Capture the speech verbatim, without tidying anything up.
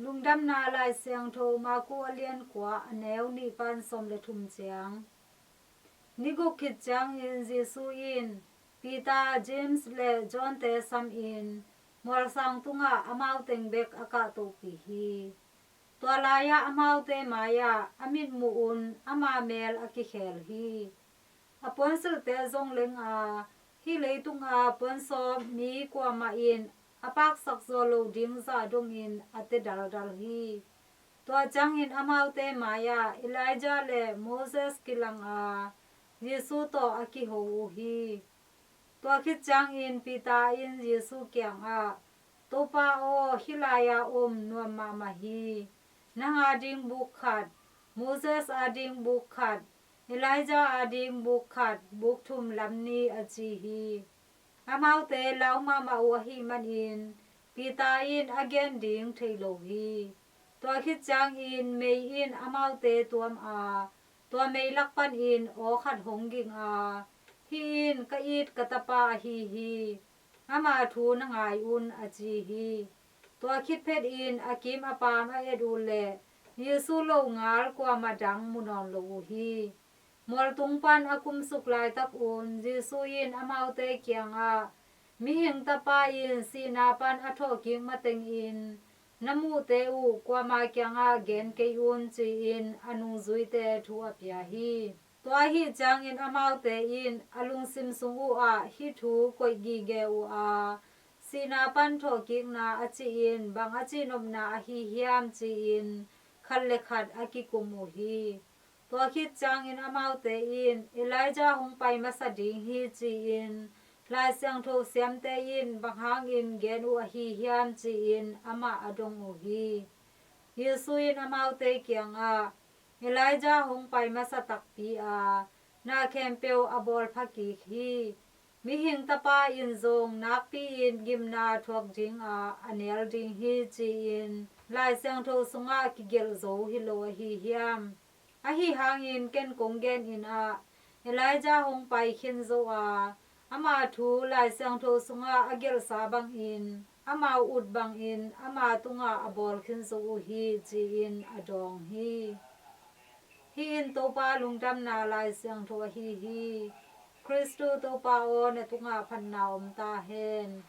Lungdamna Lai Siangtho Marku a lian kua, a neu nih pan sawm le thum ciang. Ni guk khit ciangin Jesu in Peter, James le John-te samin mualsang tungah amau teng bek a kahtohpih hi. Tua lai-ah amaute mai-ah a mitmuh un ama meel a kikhel hi. A puansilhte zong leng a, hih leitunga puansawp mi kuamah in a paksak zawh loh ding zah dongin a te daldal hi. Tua ciangin amaute mai-ah Elijah le Moses kilang a, Jesu tawh a kiho uh hi. Tua khit ciangin Peter in Jesu kiangah, Topa aw, hih lai-a om nuam mahmah hi. Nang ading buk khat, Moses ading buk khat, Elijah ading buk khat, buk thum lam ni, a ci hi. Amaute lau mahmah uh ahih manin Peter in a gen ding thei lo hi. Tua khit ciangin mei in amaute tuam a, tua mei lak panin aw khat hong ging a, Hih in ka it ka tapa ahi hi. Ama thu na ngai un, a ci hi. Tua khit phetin a kim a paam a et uh leh Jesu lo ngal kuamah dang mu nawn lo uh hi. Mualtung pan a kumsuk laitak un Jesu in amaute kiangah, Mihing Tapa in sihna pan a thawhkik matengin na muhte uh kuama kiangah gen kei un, ci-in a nungzuite thu a pia hi. Tua ahih ciangin amaute in a lungsim sung uhah hih thu koih gige uh a, sihna pan thawhkikna a cih in bang a cihnopna ahi hiam, ci-in khat le khat a kikum uh hi. Tua khit ciangin amaute in Elijah hong pai masa ding hi, ci-in Lai Siangtho siamte in bang hangin gen uh ahi hiam, ci-in amah a dong uh hi. Jesu in amaute kiangah, Elijah hong pai masa takpi a, na khempeuh a bawlpha kik hi. Mihing Tapa in zong nakpi-in gimna thuak dinga a nel ding hi, ci-in Lai Siangtho sungah kigelh zo hi lo ahi hiam? Ahi hangin ken kong genin ah, Elijah hong pai khin zo a, ama thu Lai Siangtho sungah a gelhsa bangin, amau ut bangin ama tungah a bawl khin zo uh hi, ci-in a dawng hi. Hih in Topa lungdamna Lai Siangtho ahi hi. Khristu Topa aw, na tungah phatna om ta hen.